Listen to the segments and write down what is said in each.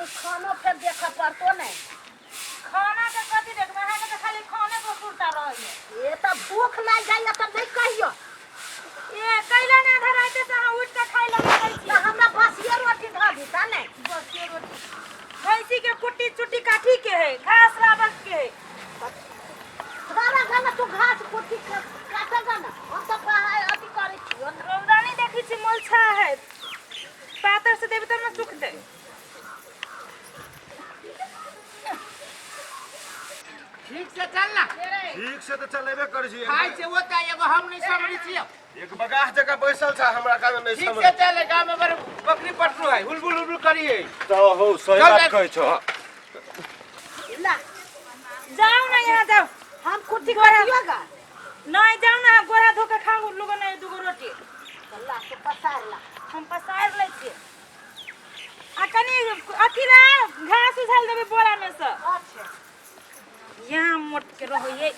कनी खानो फेर देखऽ पड़तो ने। खाना के कथी देखबै, अहाँके तऽ खाली खाने पर सुरता रहैया। ए तऽ भूख लागि जाइया तऽ नहि कहियो। ए कैला ने आधा राति से अहाँ उठि कऽ खाइ लए बैठल छी? तऽ हमरा बसिये रोटी धऽ दीता ने। बसिये रोटी। भैंसी के कुट्टी चुट्टी काठी के है, घास लाबक के है। तोरा घर में तू घास कुट्टी काटगा ना, हम तऽ अथी करै छियो ने। रौदा नहि देखै छी, मोलछा है, पातर से देबै तब ने सुखतै। ठीक से चल ना। ठीक से तऽ चलेबे करै छी। खाइ छै ओतऽ एगो हम नहि समझै छियै। एक बगाह जगह बैसल छ हमरा कारण नहीं ठीक समझ। से चल, गाँव में बड़ बकरी पटरू है, हुलबुल हुलबुल करिए। तो हो सही चल बात जा। कहै छौ। ला। जाओ ना यहाँ जाओ। हम कुट्टी काटियोगा। नहीं जाओ ना, गोरा धो के खाओ लोगो नहीं दूगो रोटी। ला तो पसार ला। हम पसार लै छियै। आ कनी अथी ला घास उझाल देबै बोरा में से। अच्छा। यहाँ मोट के रहो ये।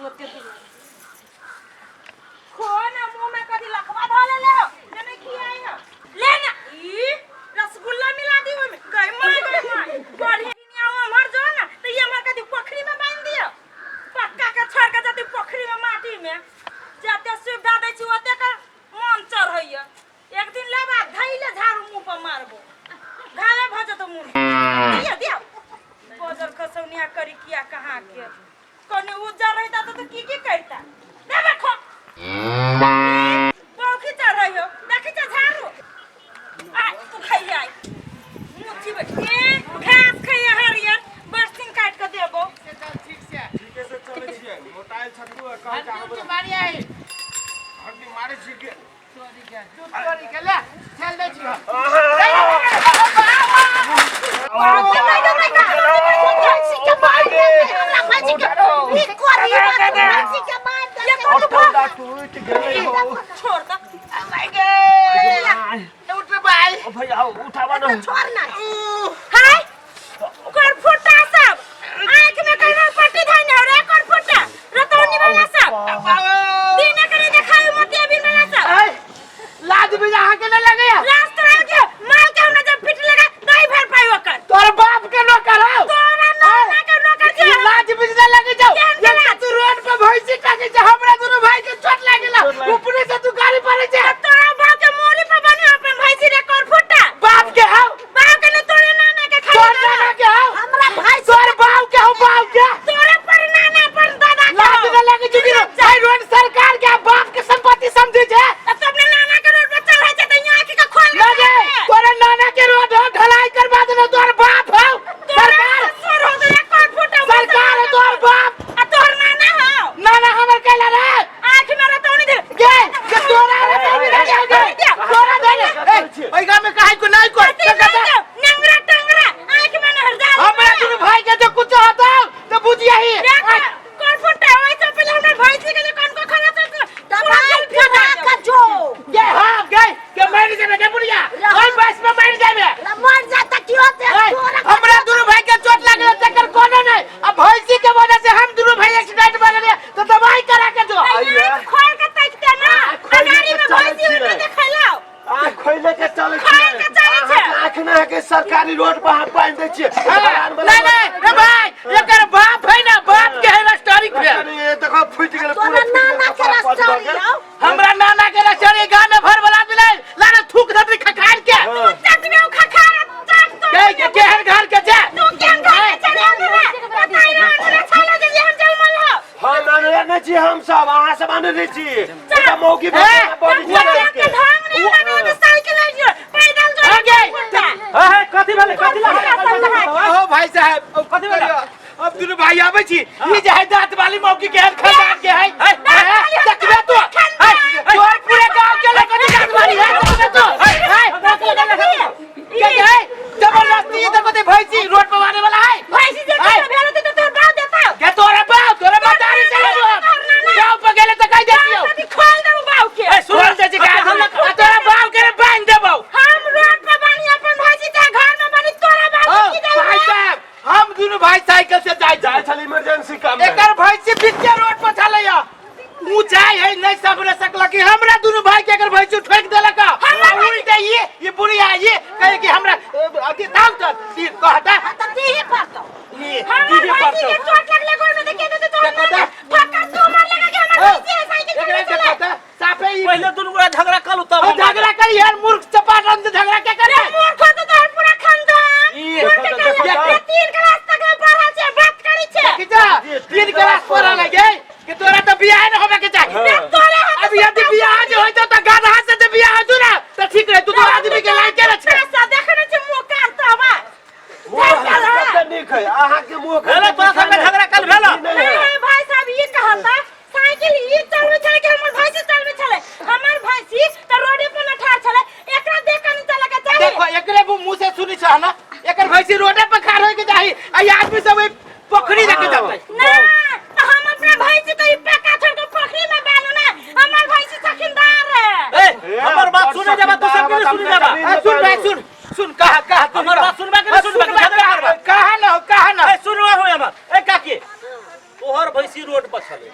ओते दूर। खो ना मुंह में कथी लखवा धऽ लेले हो जे नहीं खियाई हो। ले ना ई रसगुल्ला मिला दी ओमे। गई माय गई माय। बढ़िया उम्हर जो ना तो ये हमर कथी पोखरी में बांध दियो। पक्का के छोड़ के जते पोखरी में माटी में जते सुविधा दै छी ओते के मन चढ़ैया। एक दिन लेबा धैले झाड़ू मुंह पर मारबो, घावे भ जतो मुंह। दिया दिया बजर खसौनिया करी किया कहाँ के कने उज्जर रहता तो की की करता। देबे खो बौखी चढ़ै हो देखी छ झाड़ू आ तू खाइ आइ मुँह चिबे ए घास खाइया हरियर बरसिन काट के देबो। ठीक से ठीके से चलै छियै, मोटाइल छकरू कहै छै। हड्डी मारी आई। हड्डी मारै छी के? चोरी के तू चोरी के ले चल दै छी। टूट गेलै हो। छोड़ दे। माय गे, उठ रे भाई। ओ भैया उठावा न। छोड़ ना। हाय करफुटा सब आँख में कहीं पट्टी धइने हो रे करफुटा रतौनी वाला सब दिन करे देखाई मोतिया बिन वाला सब। लाज भी अहाँ के नहीं लगैया? रास्ता के माल के हमरा जब पिट लगा नहीं भर पाई ओकर। तोर बाप के नौकर हो। तोरा नाना के नौकर ई के। लाज भी नहीं लगे जाओ। केहन के लाज? तू रोड पे भैंसी टाके छै, हमरा दुनू भाई के चोट लागेला, ऊपरे से तू गाड़ी पर छै। तोरा बाप के मोरी पर बनी अपन भैंसी रे करफुटा। बाप के हो। बाप के ने तोरे नाना के खाली। तोर नाना के हो। हमरा भाई तोर बाप के हो, बाप के। तोरे पर नाना पर दादा के लाज हो। नहीं लगे चुकी भाई, रोड सरकार के बाप के संपत्ति समझे छै। तब तो अपने नाना के रोड पर चढ़ै छै त यहाँ के खोल के लगे तोरे नाना के रोड हो, ढलाई करवा देना तोर बाप हो। सरकार ससुर हो तोरा करफुटा। सरकार है तोर बाप। आ तोहर नाना हो। नाना हमर कैला रे? आँख में रतौनी दे। गे के तोरा रे तोरी रे गे तोरा दे रे। ओइ गांव में काहे को नहीं कोई नंगरा टंगरा आँख में नहर जा। हमरा दुनू भाई के जो कुछ होता तो बुझिया ही। करफुटा ओइ से पहले हमरा भैंसी के जे कन को खरा चल दवाई फिरा के जो। गे हां गे के मर जाबे के बुढ़िया, ओइ बस में मर जाबे। मर जाता की होते तोरा? हमरा दुनू भाई के चोट लागल तकर कोनो नहीं, अब भैंसी के वजह से हम दुनू भाई एक्सीडेंट भऽ गेलै तो दवाई करा के जो। खोल के ताकते ना गाड़ी में भैंसी में देखैलाओ। आँख खोले के चलै खोल छियै। के चलै छै। अहाँके आँख नहि है के सरकारी रोड पर हम बान्हि दै छियै। नहीं नहीं रे भाई, एकर बाप है ना, बाप के है स्टोरी पे। अरे देखो फुटि गेलै तोरा पूरा। नाना के रास्ता आओ। हमरा नाना के रसोई गांव में भर वाला मिले लाना थूक धतरी खखार के। चटने खखार चट तो के के केहन घर के छै? तू केहन घर के चले हमरा बताइ ना, हमरा छाला जे हम जलमल हो। हम आनले नहि छी, हम सब अहाँ सब आनले छी। एकटा मौगी ए, बॉडी बच्चा के ढंग नहीं लगे तो साइकिल है जो पैदल जो। हो गए। हे कथी भेलै, कथी लागल? ओ भाई साहब कथी भेलै? अब दुनू भाई आबै छी, ई जे है दांत वाली मौकी के खानदान के है, देखबे तो तोर पूरे गांव के लोग के दांत वाली है, देखबे तो के है जबरदस्ती। ये देखो ते भैंसी रोड पर आने वाला है। भैंसी जे के भेल होते तो तोर बाप देता के तोरा बाप तोरा मतारी चले जो गांव पर गेले त कह देतियो। कथी खोल देबो बाप के। ए सुनल चाची का हम तोरा बाप के बांध देबो। हम रोड पर बानी अपन भैंसी चाहे घर में बानी, तोरा बाप की जाई। भाई साहब हम दुनू भाई साइकिल से जाय जाइ छल इमरजेंसी काम में। एकर भैंसी बीचे रोड पर छलैया। ऊंचाई है नहीं समझ सकला कि हमरा दुनू भाई के अगर भैंसी ठोक देलक हमरा आ उल्टे ये बुढ़िया ये कहे कि हमरा अथी दाम चल तीर कहता हाँ तो दीही पड़तो ये हमर दीदी भैंसी के पड़तो चोट लगले गोड़ में देखिए तो तोड़ देखो मारले फक्का तू मार लगा कि हमर भैंसी है साइकिल एकरा चलबे छले देखो साफे ई पहिले दुनू गोरा झगड़ा करू तब ओ झगड़ा करी यार मूर्ख चपाट हम से झगड़ा के करे मूर्ख हो तो तोहर पूरा खानदान ई मूर्ख के देखो, ये देखो। तीन क्लास तक में पढ़ल छै बात करी छै देखी जा तीन क्लास पढ़ा लगे कि तोरा तो बियाह न होबे के चाही बे तोरे हाथ अब यदि बियाह जे होइतो त गधा से जे बियाह होतो ना त ठीक रहे तू तो आदमी के लायक के रहे पैसा देखने छै मुंह कान तबा मुँह कते नीक है अहाँके मुँह भेलै तोरा सबके झगड़ा कल भेल नहि है ए भाई साहब ई कहता साइकिल ई चलबै छलै कि हमर भैंसी चलबै छलै हमर भैंसी त रोडे पर न ठाढ़ छलै एकरा देख के नहीं चले के चाही देखो एकरे मुंह से सुनी छ ना एकर भैंसी रोडे पर खाड़ होय के चाही आ ई आदमी सब ओइ पोखरी देखे जाते ना त हम अपना भैंसी के ई पक्का छोड़ के पोखरी में बानू ना हमर भैंसी सखिनदार है ए हमर बात सुने जाबा तू सबके नहीं सुने जाबा आ, सुन भाई सुन सुन कहा कहा तू हमर बात सुनबा कि नहीं सुनबा? झगड़ा करबा। कहा ना कहा ना ए सुनवा हो हमर ए काकी तोहर भैंसी रोड पर छले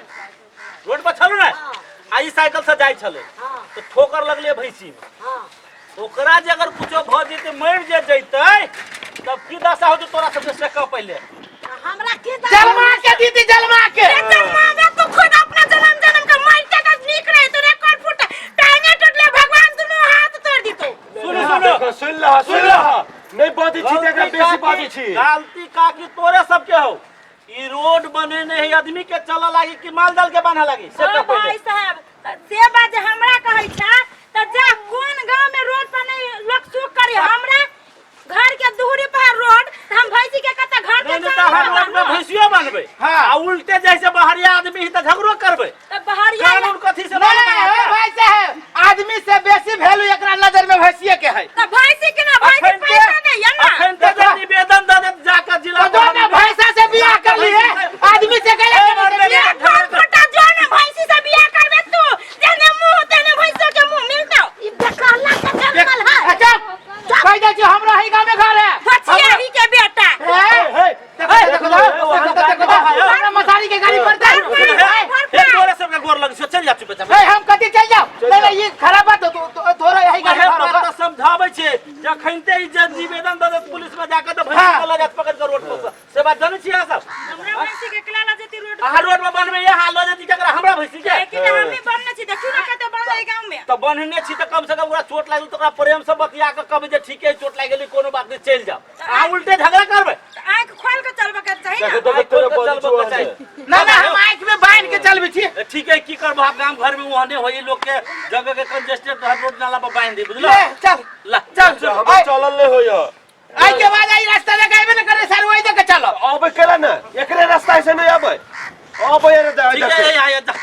रोड पर छलू ना आ ई साइकिल से जाइ छले हाँ तो ठोकर लगले भैंसी में हाँ ओकरा जे अगर कुछो भ जेतै मरि जे जैतै तब की दशा होतै तोरा सबके से कह पहिले हमरा की जलमा के दीदी जलमा के ए जन्मावे तू खुद अपना जन्म जन्म के मरते त नीक रहे तो रिकॉर्ड फूट टांगे टूटले भगवान दुनू हाथ तोड़ दितो सुनू सुनू देखो सुन लह सुन लह नहि बजै छी तऽ एकरा बेसी बजै छी गलती काकी तोरे सबके हो ई रोड बनेने है आदमी के चलऽ लागी कि माल जाल के बान्हा लागी से हाँ कह भाई पहिले साहब त से बात जे हमरा कहै छा त जा कोन गांव में रोड पर नहीं लोग सुख करी हमरा घर के दूरी पर रोड त हम भैंसी के कत घर के नहीं नहीं तऽ हम रोड में भैंसियो बान्हबै हाँ। आ उल्टे जैसे बाहरिया आदमी ही तऽ झगड़ो करबै त बहरिया कानून कथी से नहीं ए भाई साहब आदमी से बेसी वैल्यू एकरा नजर में भैंसिए के है त भैंसी के ना भैंसी अखन पैसा नहीं है ना अखन ते जे निवेदन दऽ देत जाकर जिला तो ना भैंसा से बियाह कर लिए आदमी से गया ए, मर्दे, बियाह कौन फटा जो ना भैंसी से बियाह करबे तू जेने मुंह तेने भैंसो के मुंह मिलतो ई देखला के जन्मल है अच्छा कह दे छी हमरा ही गांव में घर है बचिया ही के बेटा ए, हे देखो देखो देखो देखो देखो हमरा मसारी के गाड़ी पड़ता है हे तोरे सबके गोर लग छौ चल जा चुप ए हम कथी चल जाओ नहीं नहीं ये खराब बात हो तो थोड़ा यही गाड़ी वएह पार बात होगा। तऽ समझाबै छै जखनते ई जे निवेदन दऽ देत पुलिस में जाके तऽ भैंसी हाँ। के लऽ जायत पकड़ के रोड पर से। से बात जानै छियै अहाँ सब हमरा भैंसी के केला ला जेती रोड अहाँ रोड में बनबै अहाँ लऽ जेती केकरा हमरा भैंसी के लेकिन हम भी बनने छी देखियो ना कते बनले गांव में तऽ बन्हने छी तऽ कम से कम ओकरा चोट लागल तऽ ओकरा प्रेम से बतिया के कहबै जे ठीके है, चोट लागि गेलै कोनो बात नहि चलि जाओ अहाँ उल्टे झगड़ा करबै त आंख खोल के चलबे के चाही ना देखो आँखि तोरे खोलि के बजै छौ चलबऽ के चाही। ना ना हम आँख में बांध के चलबै छी ठीक है की करबो आब गाम घर में ओहने होई लोग के जगह के कंजेस्टेड रहत रोड नाला पर बांध दी बुझलो ले चल ला चल से हमर चलल नहि होइए आई के बाद आई रास्ता में गएबे न करे सर वही देके चलो अबै केला ने एकरे रास्ता से नहि अबै अबै रे जा ठीक है आ जा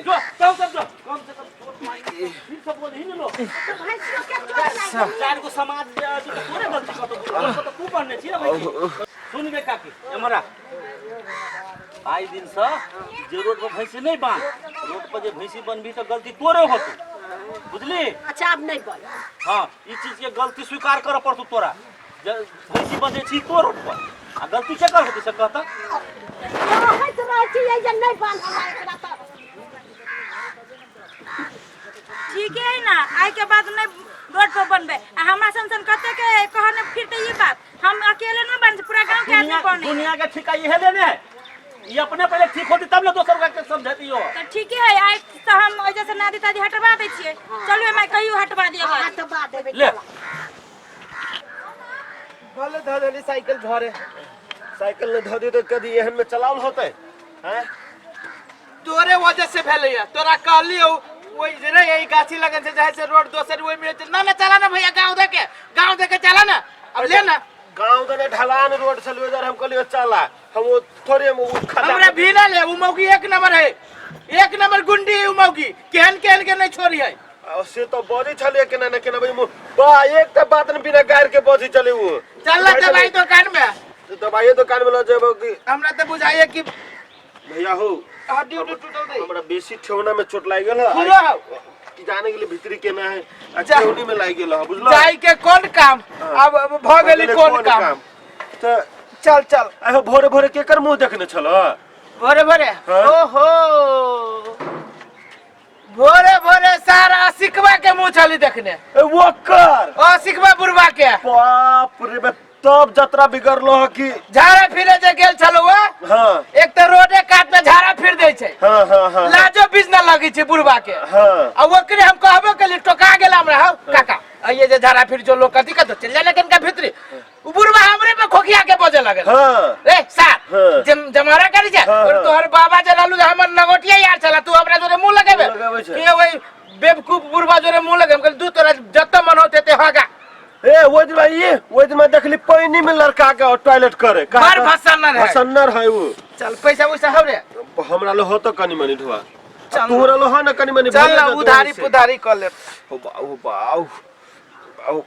जो चल सब जो कम से कम चोट मारेंगे फिर सब बोल ही लो तो भैंसियों के चोट लागि चार गो समाज जे अछि तऽ तोरे गलती कतौ बुझल तऽ तू बनने छी ने भाई सुन बे काकी एमरा आइ दिन से जे रोड पर भैंसी नहीं बांध रोड पर जे भैंसी बनबी तऽ गलती तोरे होतौ बुझली अच्छा अब नहीं बोल हाँ ई चीज के गलती स्वीकार करऽ पड़तौ तोरा जे भैंसी बंधे छी तो रोड पर आ गलती केकर होतै से कहता कहैत रहै छी जे नहीं बांधल एकरा तऽ ठीक है ना आइ के बाद नहीं रोड पर बनबे आ हमरा सन सन कते के कहने फिरते ई बात हम अकेले न बन पूरा गांव के आदमी दुनिया बने दुनिया के ठिका इहे लेने है ई अपने पहले ठीक होती तब ना दोसर के समझती हो तो ठीक है आइ तो हम ओइ से नादी तादी हटवा दै छियै चलू एमे कहियो हटवा दिअ हाँ तो बात देबै ले भले धऽ देली साइकिल घरे साइकिल नहि धऽ दियौ तऽ कदी एहन में चलाओल होतै हैं तोरे वजह से भेलैया तोरा कहलियौ ओहि जे रे यही गाछी लगन से जाए से रोड दोसर ओहि में ना ना चला ना भैया गांव दे के गांव दे के चला ना अब ले ना गांव दने ढलान रोड से लियो हम कहलियो चला हम वो थोड़े हम वो खड़ा हमरा भी ना ले उ मौगी एक नंबर है एक नंबर गुंडी है उ मौगी केहन केहन के नहीं छोड़ी है आ, से तो बजै छलियै केना ने केना भाई बा एक तऽ बात ने बिना गारि के बजै छलै उ चल ना दवाई दुकान में तो दवाइये दुकान में लऽ जेबो कि हमरा तो बुझाइए कि भैया हो हड्डी उड्डी टूटल दे हमरा बेसी ठेहुना में चोट लागि गेल है खुलो हौ। कि जाने के लिए भीतरी केना है आ जा। ठेहुनी में लागि गेल है बुझलो जाई के कोन काम अब अब भऽ गेली कोन काम तऽ चल चल आइ हो भोरे भोरे केकर मुंह देखने छल भोरे भोरे हाँ। ओहो भोरे भोरे सारा सिखबा के मुंह छली देखने। ए, ओकर ओ सिखबा बुढ़वा के। बाप रे बे, तब जतरा बिगड़लो ह कि झाड़ा फिरे जे गेल छलो वो। एक तऽ रोडे कात में झाड़ा फिर दै छै। हाँ हाँ हाँ लाजो बीज न लगै छै बुढ़वा के। आ ओकरे हम कहबो केली, टोका गेल हमरा, हौ काका आइए जे झाड़ा फिर जो लोग कथी कथी चल जाए कनका भीतरी, उ बुढ़वा हमरे पे खोखिया के बजे लगल। रे सार जमारा करी जा। और तोहर बाबा जे रहलू जे हमर नगोटिया यार छला, तू हमरा जोरे मुंह लगेबे? मुंह लगेबै छै। के वही बेवकूफ बुढ़वा जोरे मुंह लगे? हम कहली दू तोरा जत मन होते ते होगा। ए ओहि दिन ई ओहि दिन देखली पानी में लड़का के टॉयलेट करे। बड़ भसन्नर है। भसन्नर है उ। चल पैसा उसा हौ रे? हमरा लो हो तो कनी मनी ढुआ। चल। तोहरा लो हो ना कनी मनी? चल ना, उधारी पुधारी कर ले। ओ बाऊ बाऊ बाऊ।